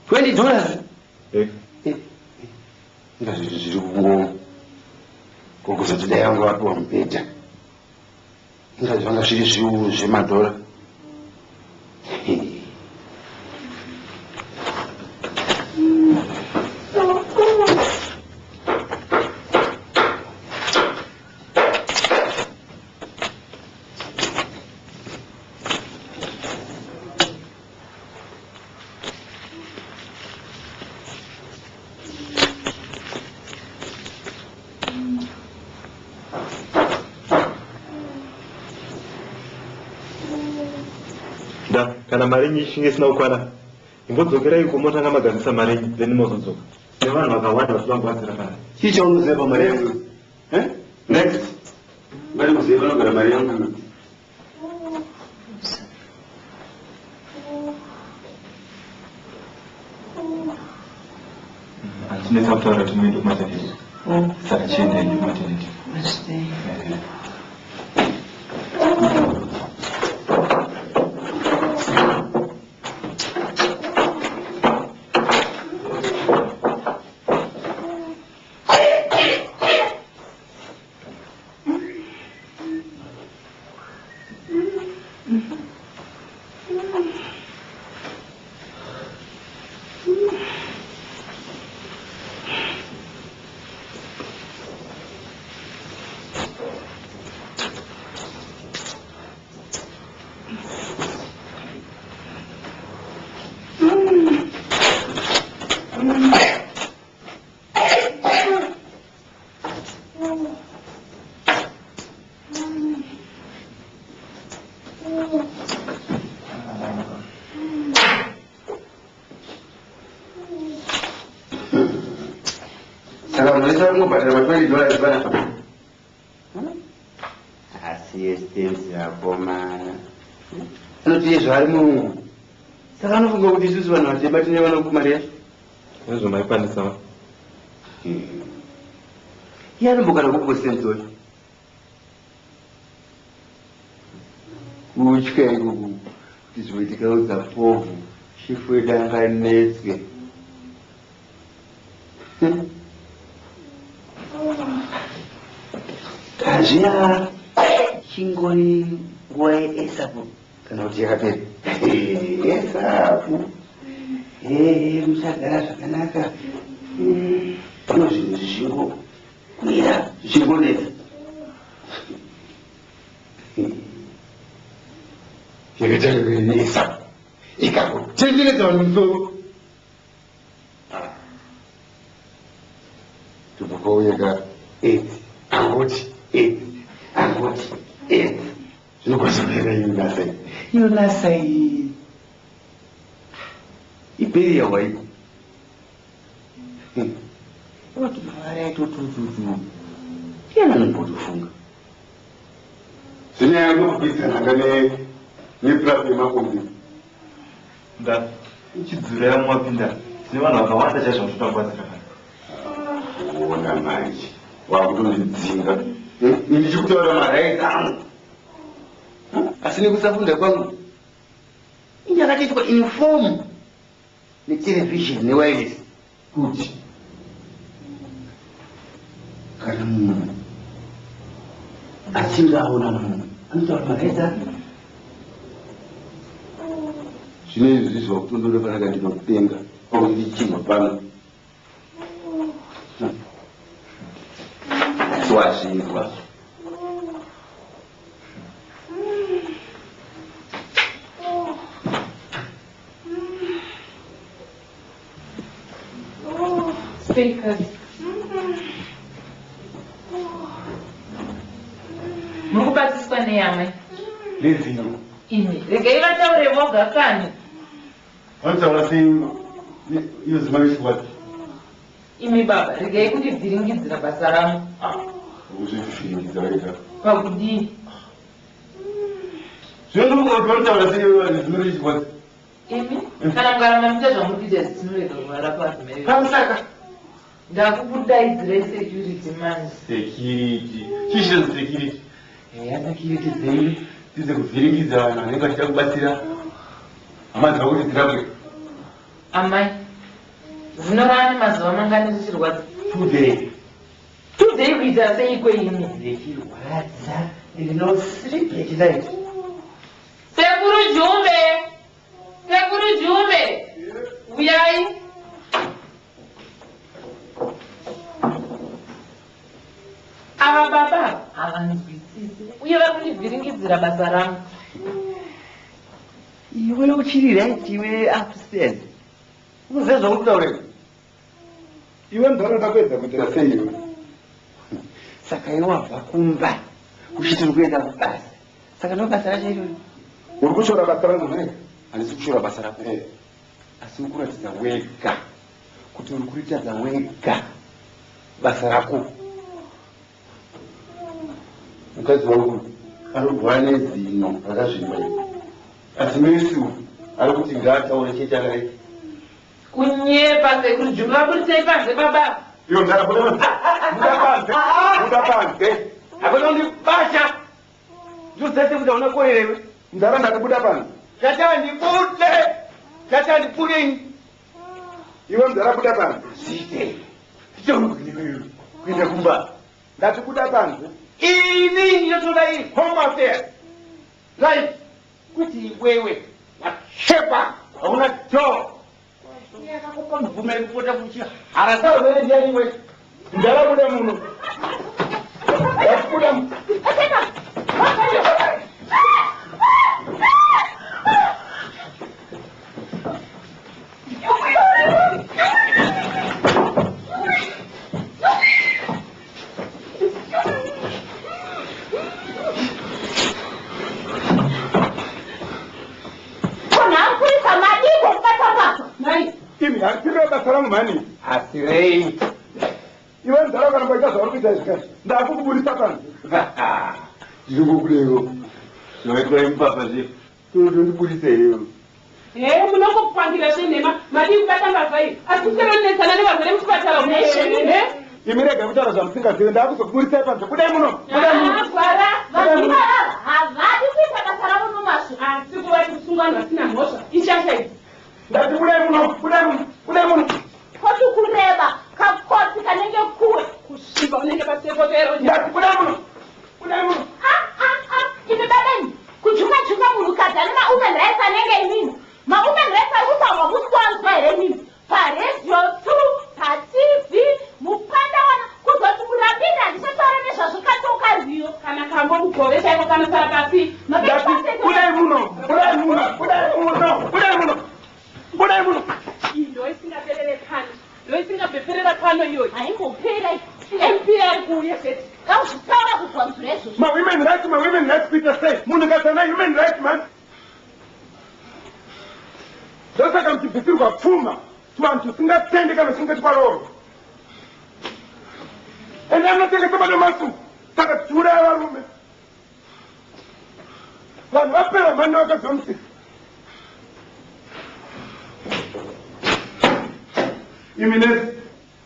$20. Eh. Inga zvinhu zviri kungo kuzoti dai vanga vapiwa mubhedha. Inga zvanga zviri zviuru zvemadhora. Da, kana mari yenyu ichinge isina kukwana imbodzokerai uko motanga magadzirisa mari yenyu then mozodzoka. Nevanhu vakawanda vasina kubatsira pana. Chii chaunoziva pamari yangu? Eh? Next. Ungati kuziva panogara mari yangu? Handinetsa kutaura kuti muende kumaternity. Saka chiendai kumaternity. Saka vanhu vese vari kungobhadhara ma $20 panapa. Asi yestenzi akomana. Anoti iye zvaari murungu. Saka anofunga kuti isusu vanhu vatema tine vanokumari yacho. Nezvo maikwanisa. Iye anombokana kukusenzi wacho. Kutya ikoku kuti zvimwe tikaudza povhu shefu wedu anganetswe. Hazvina chingori nguva yeesapu kana kuti yakapera. Esapu. Muchagara zvakanaka. Pano zvinhu zvichingokwira zvichingonetsa. Yakatanga kuinetsa ikakutenderedza vanhu musoro. Tobva kwauya ka AIDS angoti AIDS angoti AIDS zvinokwanisa kuera iyo nasa iyi iyo nasa iyi ibheriya waiko vati mavari aitotututu iyana anombotofunga zvinyaya kukwidza ne nepurapu yemakombi. Nda ichidzurira mumapinda tine vanhu vakawanda chaizvo vanotoda kubatsira kana. Ona manje wakutondidzinga ini ndichikutaura marights angu asi nekusafunda kwangu ini ndakatoitwa inform netelevision newireless kuti kana munhu achinge aona munhu anotaura marights ake. Zvino izvi zvizwa kutondora panaka ndinokupenga pakuti ndichibva pano. Asi wazvinzwa. Speakers. Muri kubatiswa nei amai? Nezino. Imi, regai vataure voga kani. Vanotaura sei iyo zima vechikwati? Imi baba, regai kundivhiringidzira basa rangu. Ah, kuzvivhiringidza wega. Pakudii? Zvino ndikuti vanotaura sei iyo zima vechikwati? Imi, kana mukaramba muchiita zvamuri kuita izvi tinorega kuvarapa adzimai vedu. Pamusaka. Ndakukudaidzirai security manje. Security. Chii chinonzi security? Eya security dzenyu ndidzekuvhiringidza vanhu vanenge vachida kubatsira hama dzavo kuti dzirapwe. Amai, Zino rane mazuva mangani richirwadza? 2 days. 2 day kuita seiko imi? Richirwadza, ndino sleep at night. Sekuru Jumbe, Sekuru Jumbe, uyai. Ava baba havanzwisisi uye vari kundivhiringidzira basa rangu. Iwe uchiri right, iwe upstairs, unoziva zvauri kutaura? Iwe mudhara, kuedza kuita sei iwe? Saka iwe wabva kumba uchiti uri kuenda kubasa, saka ndo basa racho irori? Uri kushora basa rangu nhai? Handisi kushora basa rako, asi uri kuratidza wega kuti uri kuritadza wega basa rako. Mukadzi wangu anorwara nezino rakazvimba iri, asi nesi ari kuti ngaataure chete akadai. Kunyepa, Sekuru Jumbe, vaburisei panze baba. Iwe mudhara, buda panze, buda panze, buda panze. Hakuna kundibasha, ndozese kuti hauna korera iwe. Mudhara, ndati buda panze. Tata, ndibude. Tata, ndibude. Iwe mudhara, buda panze. Zite kuenda kumba. Ndati buda panze. Ini ndinotoda iri home affairs, right? Kuti iwewe wachepa, hauna do yakakupa mvumo yekupota kuchiharasa urwere ndiani iwe? Mudhara, buda muno, ndati buda. Konhakurisa madiko kubata basa. Mai. Imi, handisiriro basa rangu mhani. Asirei. Iwe mudhara, kana kwaita zvauri kuita izvi kai, ndakukuburisa panze. Ndinongokudeiko zvavaitwa imupapa zve, tondibudisa iwewe. He, munongopangira zvenhema. Madii kubata mbavha iyi, asi kuseronetsana nevarwere muchipatara? He. Imi, rega kutaura zvamusingazivi. Ndakuzokuburisai panze. Budai muno, budai muno. Agwara. Vanhu ivava havadi kuita basa ravo nomazvo. Asi kuvati kusunga vanhu vasina mhosva ishasha idzi. Ndati budai muno, budai muno, budai muno. Koti kureba kakotsi kanenge kuwe. Kusviba unenge pasekotero. Ndati budai muno, budai muno. Imi babeni, kujunga junga munhukadzi ane mawomen rights anenge imini. Mawomen rights ari kutaurwa musi kwanzwa here imini? Paredio 2, paTV mupandawana, kuzoti murapini handichataura nezvazvo, katoka rwiyo. Kana kambo mugove chaiko kanosara pasi. Ndati budai muno, budai muno, budai muno, budai muno, budai muno. Iyi ndo isingaperere pano, ndo isingabveperera pano iyoyi. Haingopera. MP ari kuuya chete. Kauzvitaura kugwanzura izvozvo. Mawomen rights, mawomen rights kuita sei? Munhukadzi ana human rights man? Ndosaka muchibvisirwa pfuma, tuvanhu tusingatendi kana tusinge twaroorwa, ende anotengesa madomasi. Saka tichiuraya varume, vanhu vapera mhani vakadzi vamusika. Imi nesi,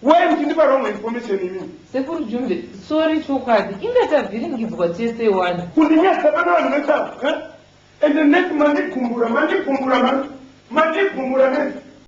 wai muchindipa wrong information imini? Sekuru Jumbe, sorry chokwadi, inga tavhiringidzwa tese wani. Kundinyasa pano vanhu vechavo. Ende nesi, mandigumbura, mandigumbura, mandigumura nesi.